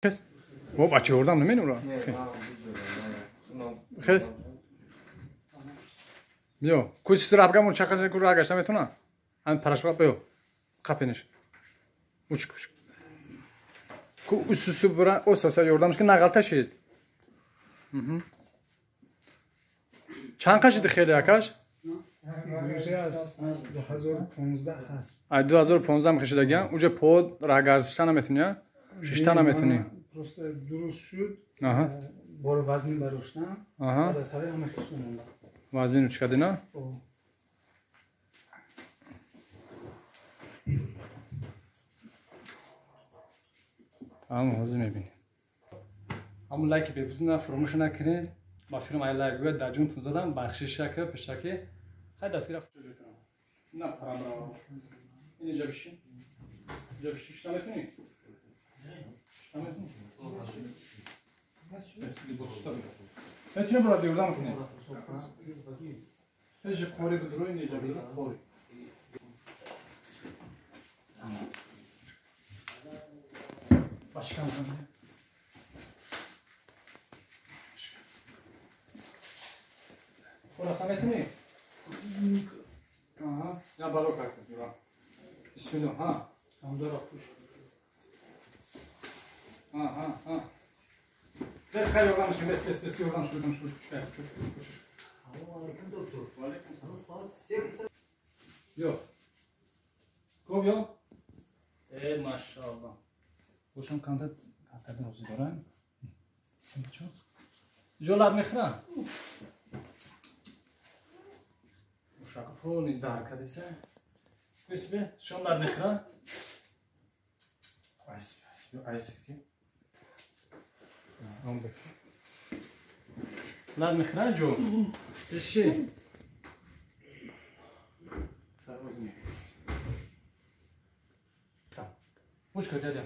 Хес. О, бача ёрдам наменура. Хес. Биё, кӯси рабгамон чақаҷа ку рагашта метона? Ҳамин парашва биё. Қапиниш. Уч куш. Ку усусу бура осаса ёрдамш ки нағалташид. Чанд қашиди хеле акаш? Аз 2015 ҳаст. Ай 2015 мехешидагиан? Уже под рагарзишта наметуни, шишта наметуни. Просто дуруст шуд. Бор вазни бароштан. Баъд аз ҳаваи ҳама хису монда. Вазни учкадина? Тамом, ҳозир мебинем. Ҳамун лайки бепутуна фуромӯш накунед. Ба филм ай лайк гӯяд дар ҷунтун задам, бахшишака, пешаки. Хай дастгира фуҷо кунам. На парам браво. Ин иҷа бишин. Иҷа бишин, шишта метунӣ? Шишта метунӣ? Метунӣ бора ёрдам кунӣ? Ҳеҷ қори бидро ин иҷа бидро қори. Башкам кун. Хулоса метунӣ? Аҳа, я бало кард. Бисмиллоҳ, ҳа. Ҳамдара пуш. Ҳа, ҳа, ҳа. Бес хай ёрдам шин, бес, бес, бес ёрдам шин, ёрдам шин, шин, шин, шин. Салом алейкум, доктор. Ва алейкум салом. Биё. Ко биё. Э, машааллоҳ. Бошам канта канта рози дорам. Симчо. Жолат мехран. Ушакфони дар кадиса. Кусбе, шон дар мехра. Айс, айс, айс ки. Он бе. Лад мехра ҷо. Тиши. Сарвозни. Там. Учка, дядя.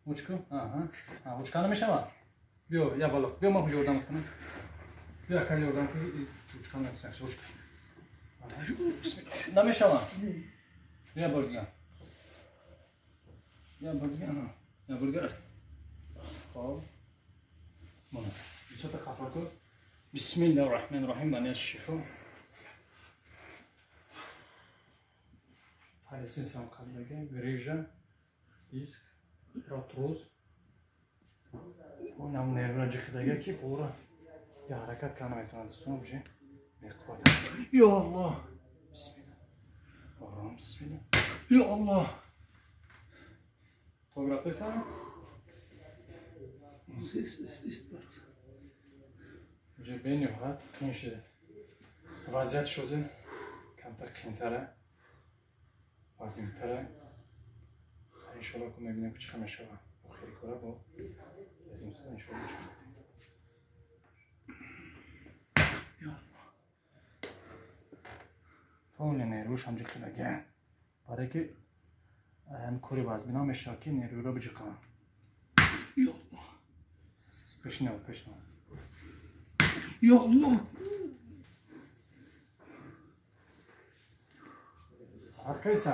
Учку? Аҳа. А, учка намешава? Биё, я бало. Биё, ман ёрдам кунам. Биё, ака ёрдам кун, учка намешава. Учка. Намешава? Биё бор дигар. Я бор дигар, аҳа. Я бор дигар рафт. Хоб. Мона. Бисёрта қафр кун. Бисмиллаҳир раҳмонир раҳим. Ман шифо. Паресин қаблага, грижа, диск, артроз. Онам нервра ҷиқидага ки пора я ҳаракат карда наметавонад дӯстон, уже беқувват. Ё Аллоҳ. Бисмилла. Ором, бисмилла. Ё Аллоҳ. Тоб рафтесан? Уже бениҳоят қиин шуда. Вазъият шузе камтар қиинтара, вазнинтара. Иншоалло ку мебинем ки чӣ хел мешава. Охири кора бо результат иншоалло нишон медиҳем. Полни нервуш ҳам ҷиқидага. Барое ки ҳам кори вазбин намешава ки нервиро биҷиқам. Пешнав, пешнав. Ё Аллоҳ. Ҳаркайса.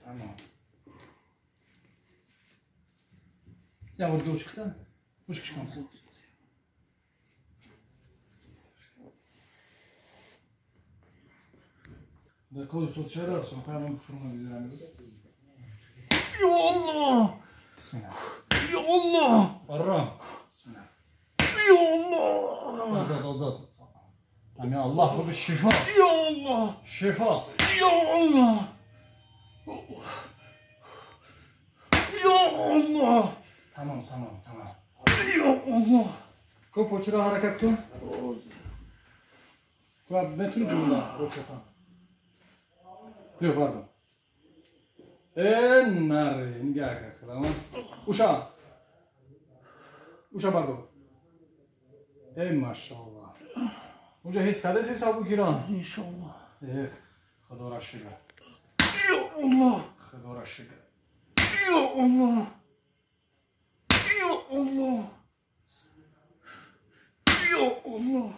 Tamam. Я вот учка. Учка. Да кол соцшара, сон правам фурма видам. Ё Аллоҳ. Бисмиллаҳ. Ё Аллоҳ. Ором. Бисмиллаҳ. Ё Аллоҳ. Озод, озод. Амин Аллоҳ бигӯ шифо. Ё Аллоҳ. Шифо. Ё Аллоҳ. Ё Аллоҳ. Тамом, тамом, тамом. Ё Аллоҳ. Ку почиро ҳаракат кун. Ку метуни ҷумла рочата. Биё бардор. Э, наре, нигаҳ кар хилама. Уша. Уша бардор. Э, машааллоҳ. Унҷа ҳис кардеси сабукиро? Иншоаллоҳ. Эх, худоро шукр. Аллоҳ. Худоро шукр. Ё Аллоҳ. Ё Аллоҳ. Ё Аллоҳ.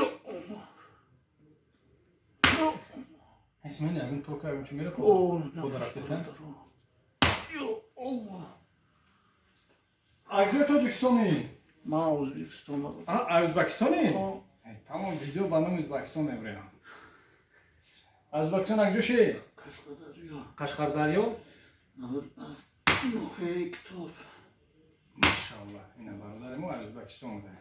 Ё Аллоҳ. Ҳис мени ягон тока ягон чи мера подарафтесан? Ё Аллоҳ. Акҷо Тоҷикистонӣ? Ман Ӯзбекистон. Ӯзбекистонӣ? Тамом, видео ба номи Ӯзбекистон мебурем. Аз Ӯзбекистон акҷо ши? Қашқадарё. Қашқардарё? Аз ноҳияи Китоб. Машааллоҳ, ина бародари мо аз Ӯзбекистон буда.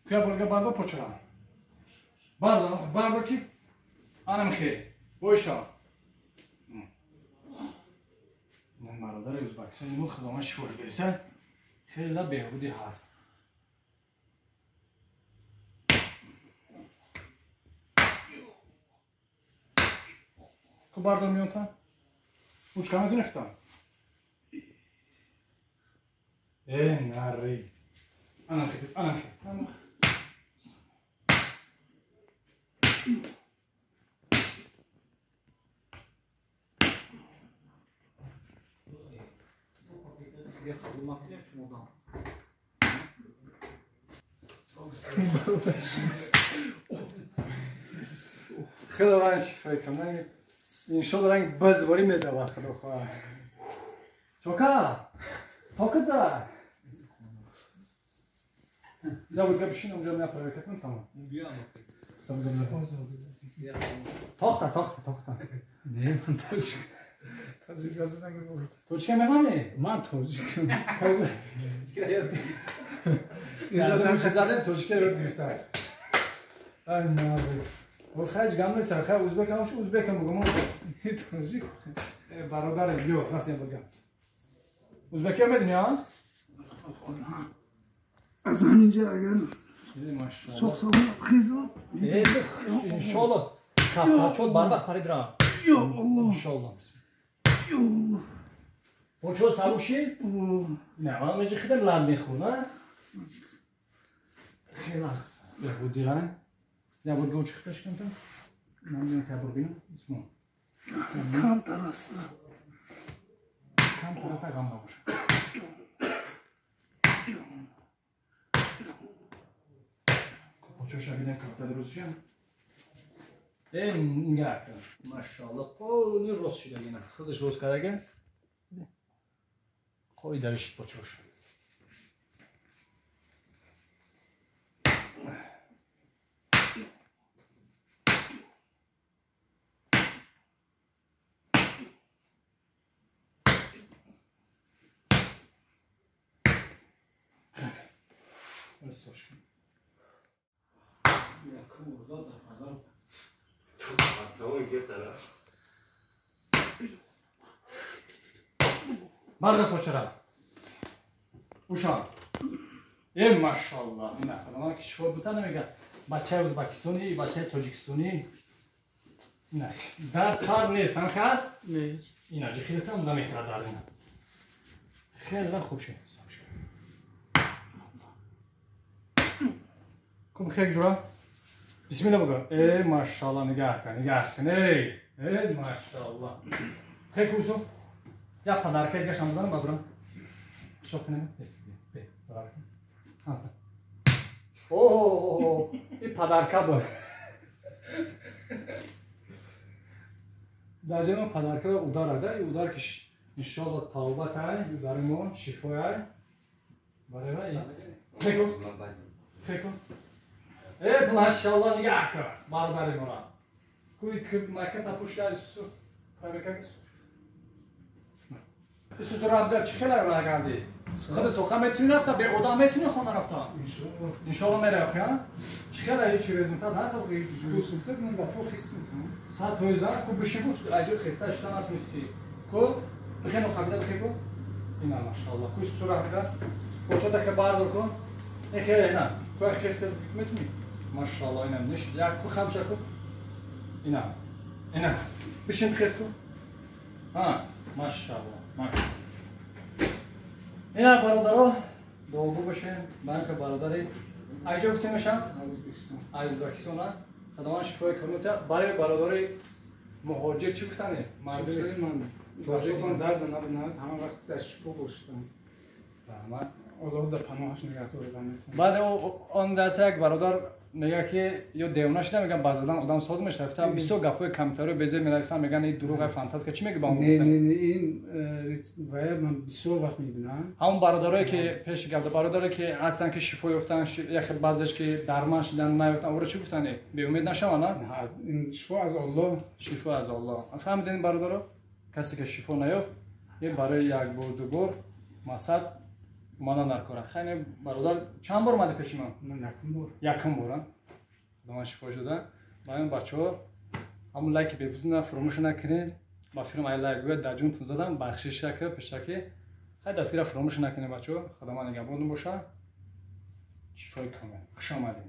Куя бурга бардо почра. Бардо, бардо ки анам хе. Бойша. Ин бародари Ӯзбекистони мо Худованд шифош бериса, хеле беҳбудӣ ҳаст. Ку бардор меёнта? Учка медуни хитам? Э, нари. Анам хе, анам хе. Худованд шифои кунад. Иншолло ранг базворӣ медава худо хоҳад. Чока! Токиза! Я буд бишин онҷо мя проверка кун тамом. Тохта, тохта, тохта. Не, ман тоҷик. Тоҷик газа нагирам. Тоҷика мефаҳмӣ? Ман тоҷикам. Задем тоҷика ёд гирифтам. Ай нави. О хаҷ гам нест, хай ӯзбекам шу ӯзбекам бугум. Тоҷик. Бародар, ё, рафтем бугам. Ӯзбекия медуни, а? Аз ҳаминҷа агар соқ-соқ хизо. Иншолло. Кафтачот барвақт парид ра. Ё Аллоҳ. Иншолло. Ё Аллоҳ. Почо сабук ши? Не, ман меҷи хидам лаб мехӯрд, а? Хеле беҳбудӣ ранг. Я бурга учи хиташ кунтам. Ман бинам ка бурбинам. Исмо. Камтар аст. Камтар аст, ғам набошад. Почоша бинам капта дурустшам. Э, нигоҳ кун. Машааллоҳ, полни рост шидагина. Худаш рост кардага. Қой дариш почош. Барда почара. Ушан. Э, машаллоҳ. Ина худованд ки шифо бута намегӯяд. Бачаи Ӯзбекистонӣ, бачаи Тоҷикистонӣ. Ина дард фарқ нест, ҳам хаст? Нест. Ина ҷихилсам намехӯрад дард ина. Хеле хуб шуд. Кум хел ҷура? Бисмилла бугӯ. Э, машаллоҳ, нигаҳ кун, нигаҳ кун. Эй, э, машаллоҳ. Хел кусу. Я подарка гашам бизанам бабрам. Шоп кунем. Бе, подарка. О, и подарка буд. Дар ҷои мо подаркаро удар ада, и удар ки иншолло тавба тай, барои мо шифояй. Барои ва. Хеку. Хеку. Э, машалло, нигаҳ кун, бародари мора. Куи маката пушта су. Проверка ки су. Исус раб чӣ хеле рагандӣ? Худ соқа метуни рафта, бе одам метуни хона рафта. Иншолло. Иншолло меравӣ, ха? Чӣ хеле ҳеҷ результат ҳаст? Результат ман ба по хис метавонам. 100% ку бишин гуфт, аҷиб хеста шуда натунистӣ. Ку бихено қабида бихе ку. Ина машалло. Ку сура бида. Почота хе бардор ку. Э хеле ина. Ку хес хес метуни. Машалло ина ниш як ку хамша ку. Ина. Ина. Бишин хес ку. Ҳа, машалло. Ина бародаро, дуогӯ бошем. Банка бародари Айҷо гуфтем мешам? Ӯзбекистон. Ӯзбекистон. Худованд шифои комил барои бародари муҳоҷир чӣ гуфтане? Мардуми ман дастотон дард набинад, ҳама вақт аз шифо бошед. Раҳмат. Аллоҳ дар паноҳаш нигаҳ дорад. Баъд он даста як бародар мегӯяд, ки ё девона шуда, мегӯяд, ба задан одам соз мешавад. Бисёр гапҳои компютеро безеб менависанд, мегӯянд, ин дурӯғ, фантастика. Чӣ мегӯ ба он? Не, не, не, ин вая ман бисёр вақт мебинам. Ҳамон бародарое ки пеши гап, бародаре ки ҳастанд, ки шифо ёфтанд, яхе баъзеш ки дарман шидан наёфтанд, ора чӣ гуфтанд? Беумед нашаванд? Ин шифо аз Аллоҳ. Шифо аз Аллоҳ. Фаҳмидед, бародаро? Касе ки шифо наёфт, е барои як бор, ду бор мақсад омадан дар кора. Хайне, бародар, чанд бор омадӣ пеши ман? Ман якум бор. Якум бор. Худованд шифо шуда. Барои бачаҳо ҳамун лайки бепутуна фуромӯш накунед. Ба филм ай лайк гӯяд дар ҷунтун задам, бахшиш шака пешаки. Хай, дастгира фуромӯш накунед, бачаҳо. Худованд нигаҳбонтон боша. Шифои комил. Хуш омадед.